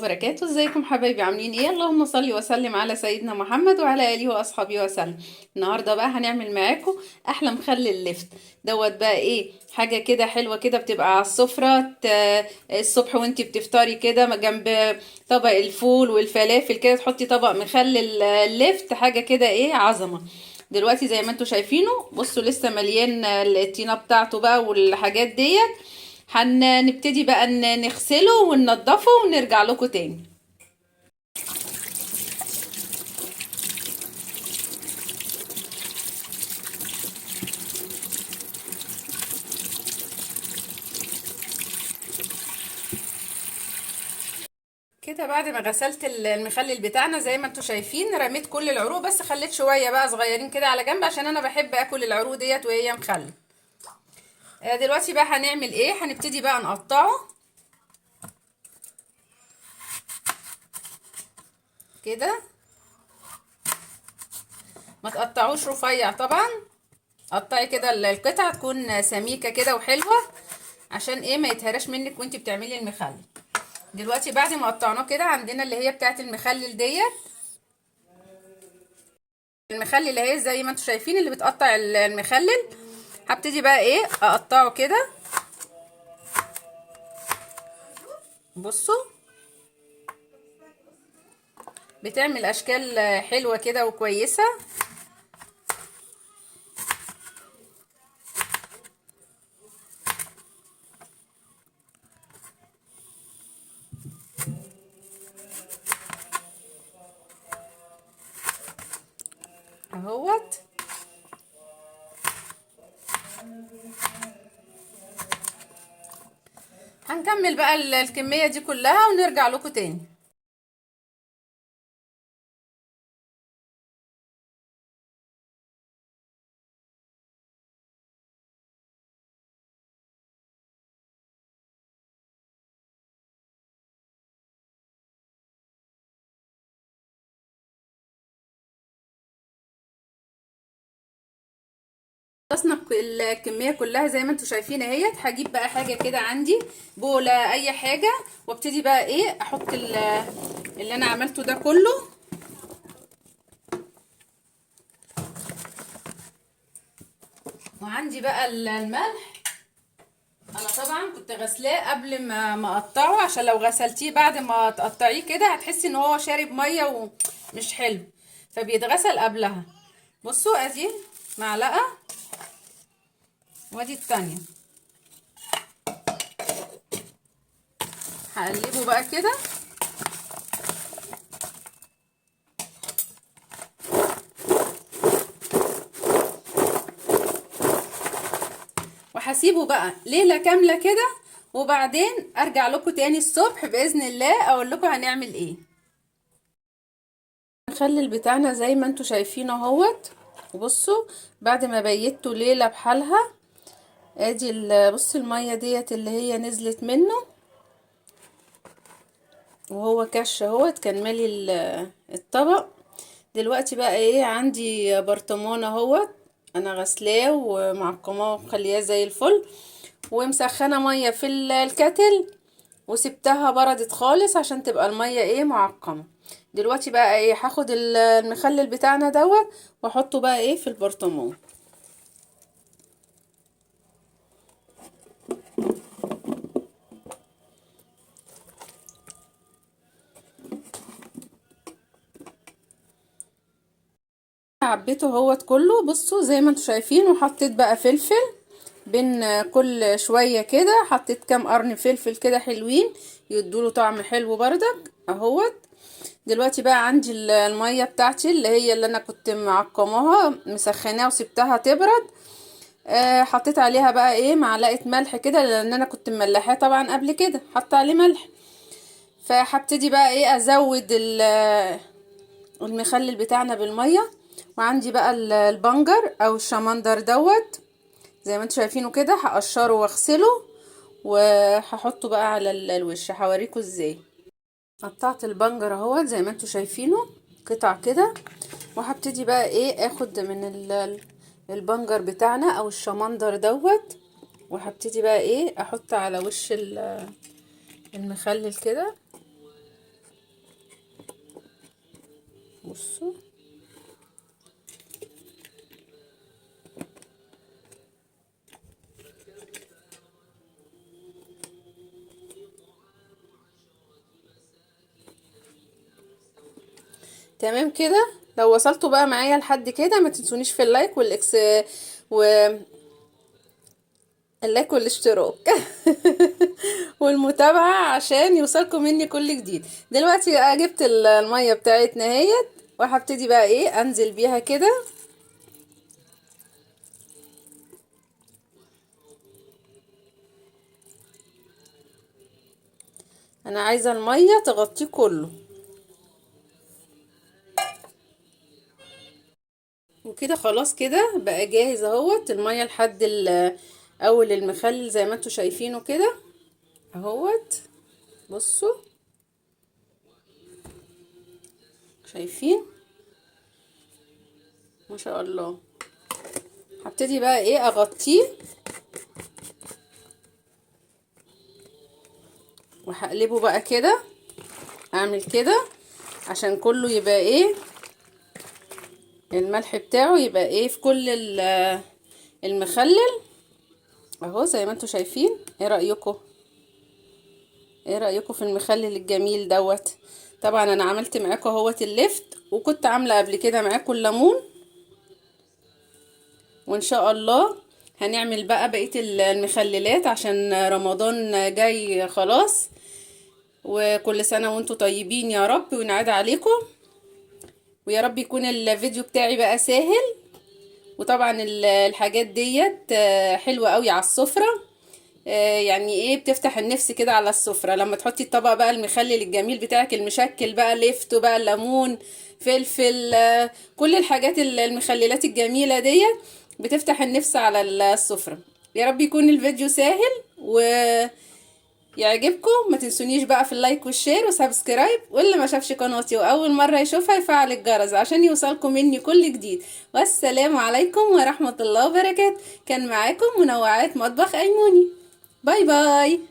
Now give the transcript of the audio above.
وبركاته. ازيكم حبايبي؟ عاملين ايه؟ اللهم صل وسلم على سيدنا محمد وعلى اله واصحابه وسلم. النهارده بقى هنعمل معاكم احلى مخلل لفت دوت. بقى ايه؟ حاجة كده حلوة كده، بتبقى على السفرة الصبح وانتي بتفطري كده جنب طبق الفول والفلافل كده، تحطي طبق مخلل اللفت، حاجة كده ايه عظمه. دلوقتي زي ما انتوا شايفينه، بصوا لسه مليان الطينه بتاعته بقى والحاجات ديت. هنبتدي بقى نغسله وننضفه ونرجع لكم تاني. كده بعد ما غسلت المخلل بتاعنا زي ما انتوا شايفين، رميت كل العروق، بس خليت شوية بقى صغيرين كده على جنب عشان انا بحب اكل العروق ديت وهي مخلل. دلوقتي بقى هنعمل ايه؟ هنبتدي بقى نقطعه كده. ما تقطعوش رفيع طبعا، قطعي كده القطعة تكون سميكة كده وحلوه، عشان ايه؟ ما يتهراش منك وانتي بتعملي المخلل. دلوقتي بعد ما قطعناه كده، عندنا اللي هي بتاعه المخلل ديت، المخلل اللي هي زي ما انتوا شايفين اللي بتقطع المخلل. هبتدي بقى ايه؟ اقطعه كده. بصوا بتعمل اشكال حلوة كده وكويسة. اهوت. هنكمل بقى الكمية دي كلها ونرجع لكم تاني. خلصنا الكمية كلها زي ما انتوا شايفين اهيت. هجيب بقى حاجة كده عندي، بوله اي حاجة، وابتدي بقى ايه؟ احط اللي انا عملته ده كله. وعندي بقى الملح، انا طبعا كنت غسلاه قبل ما اقطعه، عشان لو غسلتيه بعد ما تقطعيه كده هتحسي ان هو شارب مية ومش حلو، فبيتغسل قبلها. بصوا ادي معلقه وادي التانية، هقلبه بقى كده. وهسيبه بقى ليلة كاملة كده، وبعدين ارجع لكم تاني الصبح باذن الله اقول لكم هنعمل ايه. المخلل بتاعنا زي ما انتوا شايفين اهوت. بصوا بعد ما بيته ليلة بحالها، ادي بصوا المية ديت اللي هي نزلت منه وهو كش اهوت، كان مالي الطبق. دلوقتي بقى ايه؟ عندي برطمان اهوت، انا غسلاه ومعقماه ومخلياه زي الفل، ومسخنه مية في الكتل وسبتها بردت خالص عشان تبقى المية ايه؟ معقمه. دلوقتي بقى ايه؟ هاخد المخلل بتاعنا دوت واحطه بقى ايه؟ في البرطمان. عبيته اهوت كله، بصوا زي ما انتوا شايفين، وحطيت بقى فلفل بين كل شوية كده، حطيت كام قرن فلفل كده حلوين يدوله طعم حلو بردك اهوت. دلوقتي بقى عندي المية بتاعتي اللي هي اللي انا كنت معقماها مسخناها وسبتها تبرد، حطيت عليها بقى ايه؟ معلقه ملح كده، لان انا كنت مملحاه طبعا قبل كده، حاطه عليه ملح. فهبتدي بقى ايه؟ ازود المخلل بتاعنا بالمية. وعندي بقى البنجر او الشمندر دوت زي ما انتوا شايفينه كده، هقشره واغسله وهحطه بقى على الوش، هوريكم ازاي. قطعت البنجر اهوت زي ما انتوا شايفينه قطع كده، وهبتدي بقى ايه؟ اخد من البنجر بتاعنا او الشمندر دوت، وهبتدي بقى ايه؟ احط على وش المخلل كده. بصوا تمام كده. لو وصلتوا بقى معايا لحد كده ما تنسونيش في ال like والاكس و ال like والاشتراك والمتابعة عشان يوصلكم مني كل جديد. دلوقتي جبت المية بتاعتنا اهيت، وهبتدي بقى ايه انزل بيها كده. انا عايزة المية تغطيه كله. وكده خلاص كده بقى جاهز اهوت. المية لحد اول المخلل زي ما انتوا شايفينه كده اهوت. بصوا شايفين ما شاء الله. هبتدي بقى ايه اغطيه وهقلبه بقى كده، اعمل كده عشان كله يبقى ايه الملح بتاعه يبقى ايه في كل المخلل اهو زي ما انتوا شايفين. ايه رأيكم؟ ايه رأيكم في المخلل الجميل دوت؟ طبعا انا عملت معاكم اهوت اللفت، وكنت عامله قبل كده معاكم الليمون، وان شاء الله هنعمل بقى بقية المخللات عشان رمضان جاي خلاص. وكل سنة وانتوا طيبين يا رب، ونعاد عليكم، ويا رب يكون الفيديو بتاعي بقى سهل. وطبعا الحاجات ديت حلوة قوي على السفرة، يعني ايه بتفتح النفس كده على السفرة لما تحطي الطبق بقى المخلل الجميل بتاعك المشكل بقى، لفت وبقى الليمون فلفل، كل الحاجات المخللات الجميلة ديت بتفتح النفس على السفرة. يا رب يكون الفيديو سهل ويعجبكم. ما تنسونيش بقى في ال like وال share و subscribe، واللي ما شافش قناتي واول مرة يشوفها يفعل الجرس عشان يوصلكم مني كل جديد. والسلام عليكم ورحمة الله وبركاته. كان معاكم منوعات مطبخ ايموني. bye bye.